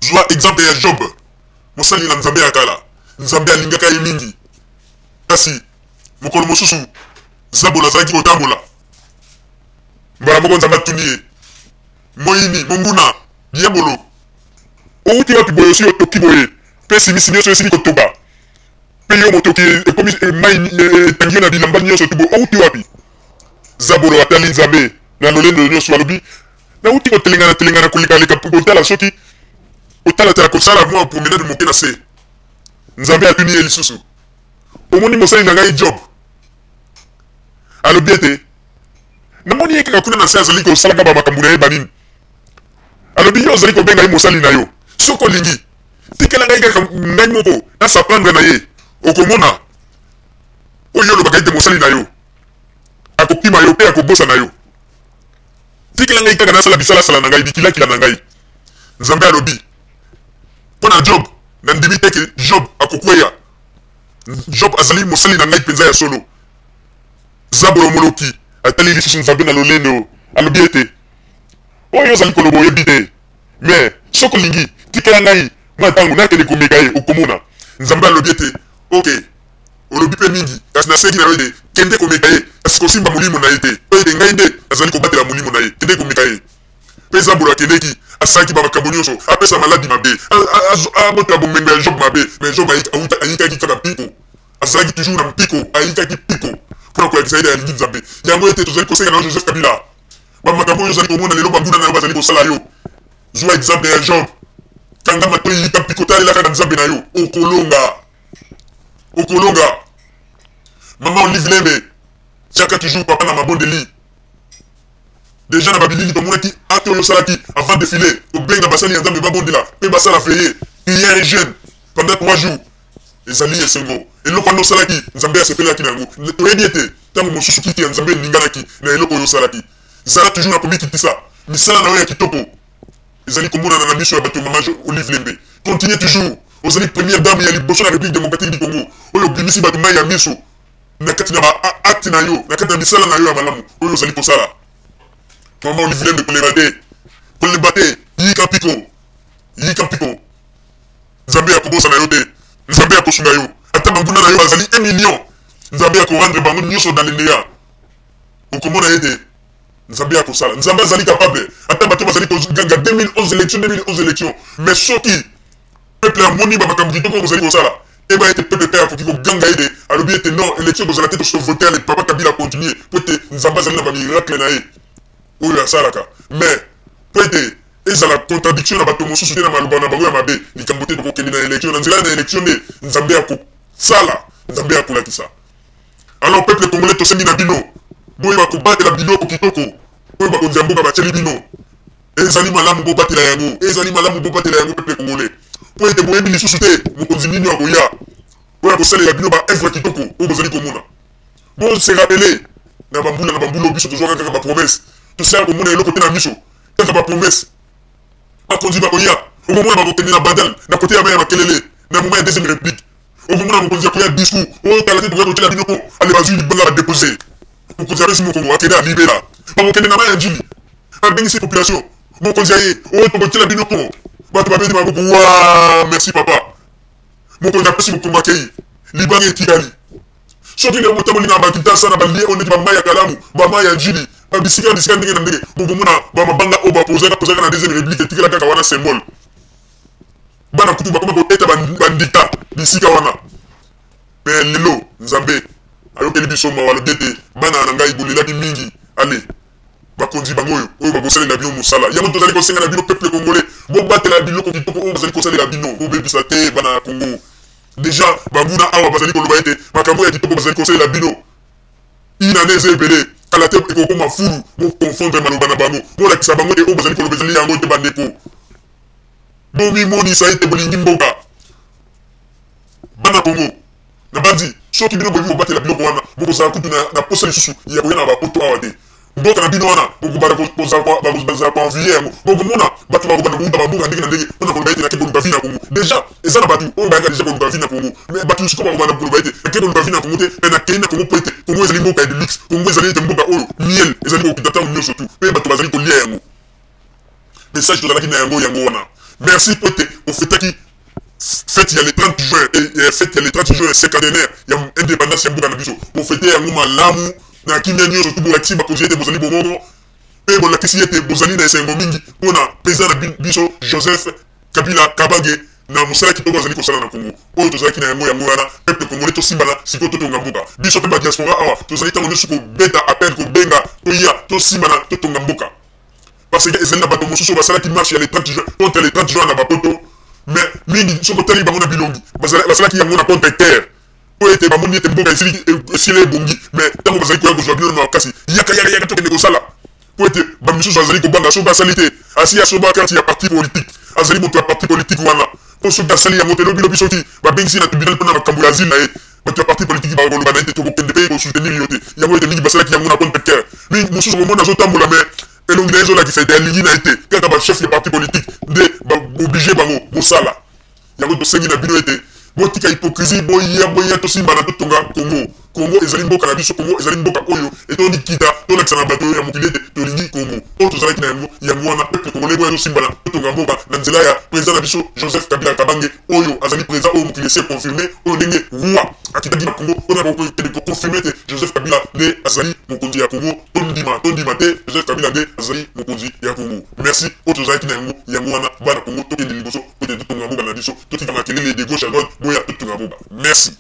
Zwa exemple ya Job, mosali na Nzambe ya kala. Nzambe alingaka ye mingi. Kasi, mokolo mosusu, Zabolo azalaki kotambola. Mbala moko Nzambe atuni ye, Moyini, monguna, diabolo, owuti wapi boye osi otoki boye, mpe simisi nyonso esili kotoka, mpe yo motoki ekomi mai etangi yo na bilamba nyonso tu boye, owuti wapi? Zabolo atali Nzambe na lolendo nyonso, alobi, Nauti kotelengana-telengana, kolekaleka, kotala soki, kotalatala, kosala mwa promenade moke na se. Nzambe atuni ye lisusu, Omoni mosali na ngai Job? Alobi ete, Namoni ye kaka kuna na se azali kosalaka bamakambo na ye banini. Alobi, Yo ozali kobenga ye mosali na yo. Soki olingi, tikela ngai kaka ngai moko na s'apprendre na ye. Okomona oyo olobaka ete mosali na yo akokima yo mpe akobosana yo. Tikela ngai kaka nasala bisalasala na ngai, bikilakila na ngai. Nzambe alobi, Mpo na Job, nandimi te ke Job akokweya. Job azali mosali na ngai mpenza ya solo. Zabolo moloki atali lisusu Nzambe na lolendo, alobi ete, Oyo ozali koloba oyebi te. Mais, soki olingi, tikela ngai mwa ntango nakende komeka ye, okomona. Nzambe alobi ete, Ok. Olobi mpe mingi, kasi nasengi na yo ete, kende komeka ye, kasi kosimba molimo na ye te, mpo ete ngai nde nazali kobatela molimo na ye. Kende komeka ye. Mpe Zabolo akendeki, asalaki bamakambo nyonso, apesa maladi mabe, abotola bomengo ya Job mabe, mais Job ayikaki kaka mpiko. Azalaki toujours na mpiko, ayikaki mpiko mpo na kolakisa ete alingi Nzambe. Yango ete tozali kosenga na yo Joseph Kabila, bamakambo oyo ozali komona lelo banguna na yo bazali kosala yo, zwa exemple ya Job, kanga matoyi, yika mpiko, talela kaka Nzambe na yo, okolonga. Okolonga. Maman Olive Lembe, tiaka toujours papa na mabondeli. Dejà na ba bilili tomonaki acte oyo osalaki avant defile, kobenga basali ya Nzambe babondela pe basala veille, prière et jeune pendant 3 jours. Ezali esengo. Eloko wana osalaki, Nzambe asepelaki na yango. Toyebi ete tango mosusu kiti ya Nzambe eninganaki na eloko oyo osalaki. Zala toujours na komikitisa. Misala na yo ya kitoko ezali komonana na miso ya bato. Mama Olive Lembe, continue toujours. Ozali première dame ya liboso na République démocratique du Congo oyo obimisi bato mai ya miso na kati na ba acte na yo, na kati na misala na yo ya malamu oyo ozali kosala. Mama Olive Lembe, kolemba te, kolemba te, yika mpiko, yika mpiko. Nzambe akobosana yo te, Nzambe akosunga yo. Ata banguna na yo bazali 1 million, Nzambe akorendre bango nyonso dans le néant. Okomona ete Nzambe akosala. Nzambe azali capable. Ata bato bazali koganga 2011 élection, 2011 élection, mais soki peuple amoni ba makambo kitoko bozali kosala, keba ete peuple mpe akoki koganga ete alobi ete non, élection ekozala te, tosovote ale papa Kabila continue, mpo ete Nzambe azali na ba miracle na ye oyo asalaka. Mais mpo ete ezala contradiction na bato mosusu te na maloba na bango ya mabe, likambo te, tokokende na élection. Na nzela na élection nde Nzambe akosala, Nzambe akolakisa. Alors peuple congolais, tosengi na bino boyeba kobatela biloko kitoko oyo bakonzi ya mboka batieli bino. Ezali malamu bobatela yango, ezali malamu bobatela yango, peuple congolais, mpo ete boyebi lisusu te mokonzi nini akoya oyo akosalela bino ba œuvre kitoko oyo bozali komona. Bo se rappeler na bambula na bambula oyo biso tozwaka kaka ba promesse, tosala komona eloko te na miso, kaka ba promesse. Bakonzi bakoya, okomona bakokende na Bandal na kote ya mai ya makelele na moment ya deuxième république. Okomona mokonzi akoya discours oyo kala te tokoya kotiela bino mpo ale bazwi libanga ba depose. Mokonzi apesi mokongo akende alibela. Bakokende na mai ya Ndjili, abengisi population. Mokonzi aye oyo tokotiela bino mpo bato babeti maboko wa merci papa. Mokonzi apesi mokongo akei, libanga etikali. Soki lelo botamboli na ba Kinshasa na ba lieu oyo neti ba mai ya Kalamu, ba mai ya Ndjili, ba bisika na bisika ndenge na ndenge, bokomona ba mabanga oyo ba pozaka na deuxième république etikala kaka wana symbole. Bana kutu bakoma kobeta bandika bisika wana. Mais lelo Nzambe ayokeli biso mawa, alobi ete bana na ngai bolelaki mingi, ale bakonzi bango oyo oyo bakosalela bino mosala. Yango tozali kosenga na bino peuple congolais, bobatela biloko kitoko oyo bazali kosalela bino, bobebisa te bana ya Congo. Deja banguna awa bazali koloba ete makambo ya kitoko bazali kosalela bino inane eza ebele, kala te ekokoma fulu. Boconfondre maloba na bango, bolakisa bango ete oyo bazali koloba ezali yango te. Bandeko, bomimonisa ete bolingi mboka. Bana Congo, nabanzi soki bino boyebi kobatela biloko wana, bokozala kutu na posa lisusu ya koya na bapoto awa te. Mboka na bino wana bokobanda kozala koenvie yango. Bokomona bato bakobanda kouta bamboka ndenge na ndenge mpona koloba ete nake koluka vie na Congo. Deja eza na bato oyo bayaka deja koluka vie na Congo, mais bato sikoyo bakobanda koloba ete nake koluka vie na Congo te, mais nakei na Congo mpo ete Congo ezali mboka ya de luxe. Congo ezali ete mboka oyo miel ezali kokita ntango nyonso tu mpe bato bazali kolia yango. Message tozalaki na yango yango wana. Merci mpo ete ofetaki fete ya le 30 juin, fete ya le 30 juin cinquantenaire ya independance ya mboka na biso. Bofete yango malamu na kimia nyonso, tu bolakisi bakonzi ete bozali bomoko mpe bolakisi ete bozali na esengo mingi mpo na president na biso Joseph Kabila Kabange na mosala kitoko azali kosala na Congo. Oyo tozalaki na yango yango wana, peuple congolais tosimbana sikoyo totonga mboka. Biso mpe ba diaspora awa tozali ntango nyonso kobeta appel, kobenga toya tosimbana totonga mboka. Parce que ezali na bato mosusu oyo basalaki marche ya le 30 juin contre le 30 juin na bapoto, mais mingi soki otali bango na bilongi basalaki yango na contre terre mpo ete bamoni ete mboka esili esili ebongi. Mais ntango bazali koya kozwa bino na makasi, yaka yaka yaka tokende kosala, mpo ete bamisusu azali kobanga soki asali te asi asoba carte ya parti politique, azali moto ya parti politique wana, mpo soki asali yango te lobi lobi soki babengisi na tribunal mpona makambo ya asile na ye, bato ya parti politique bakoloba na ye te tokokende mpe kosoutenir yo te. Yango ete mingi basalaki yango na contre cœur. Mingi mosusu okomona azotambola mais elongi na ye ezolakisa ete alingi na ye te, kaka bachef ya parti politique nde baoblige bango bosala yango. Tosengi na bino ete botika hypocrisie, boya boya tosimbana totonga Congo. Congo ezali mboka na biso, Congo ezali mboka oyo etondi kita tolakisa na bato ya mokili ete tolingi Congo. Oyo tozalaki na yango yango wana, peuple congolais boya tosimbana totonga mboka na nzela ya président na biso Joseph Kabila Kabange, oyo azali président oyo mokili esi econfirme, oyo ndenge roi akitaki na Congo mpona kokende koconfirme ete Joseph Kabila nde azali mokonzi ya Congo. Tondima tondima te, Joseph Kabila nde azali mokonzi ya Congo. Merci. Oyo tozalaki na yango yango wana, bana Congo tokende liboso po ete totonga mboka na biso, totika makelele de gauche à droite, boya totonga mboka. Merci.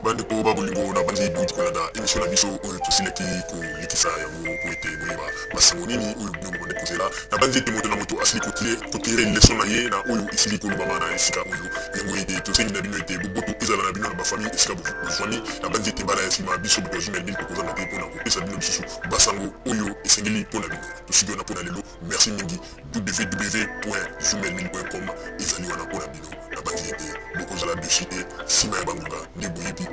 Bandeko ba bolingo, na banzi bouti kolanda emission na biso oyo tosilaki kolekisa yango po ete boyeba basango nini oyo bino bobandaki kozela. Na banzi ete moto na moto asili kotire leson na ye na oyo esili kolobama na esika oyo. Yango ete tosengi na bino ete boboto ezala na bino na bafamille esika bozwami. Na banzi ete mbala ya nsima biso bato ya Zoom Elmil tokozanga te mpo na kopesa bino lisusu basango oyo esengeli mpo na bino. Tosuki wana mpo na lelo. Merci mingi. www.zoomelmil.com ezali wana mpo na bino. Nabanzi ete bokozala dessus te nsima ya bangonga nde boyebi.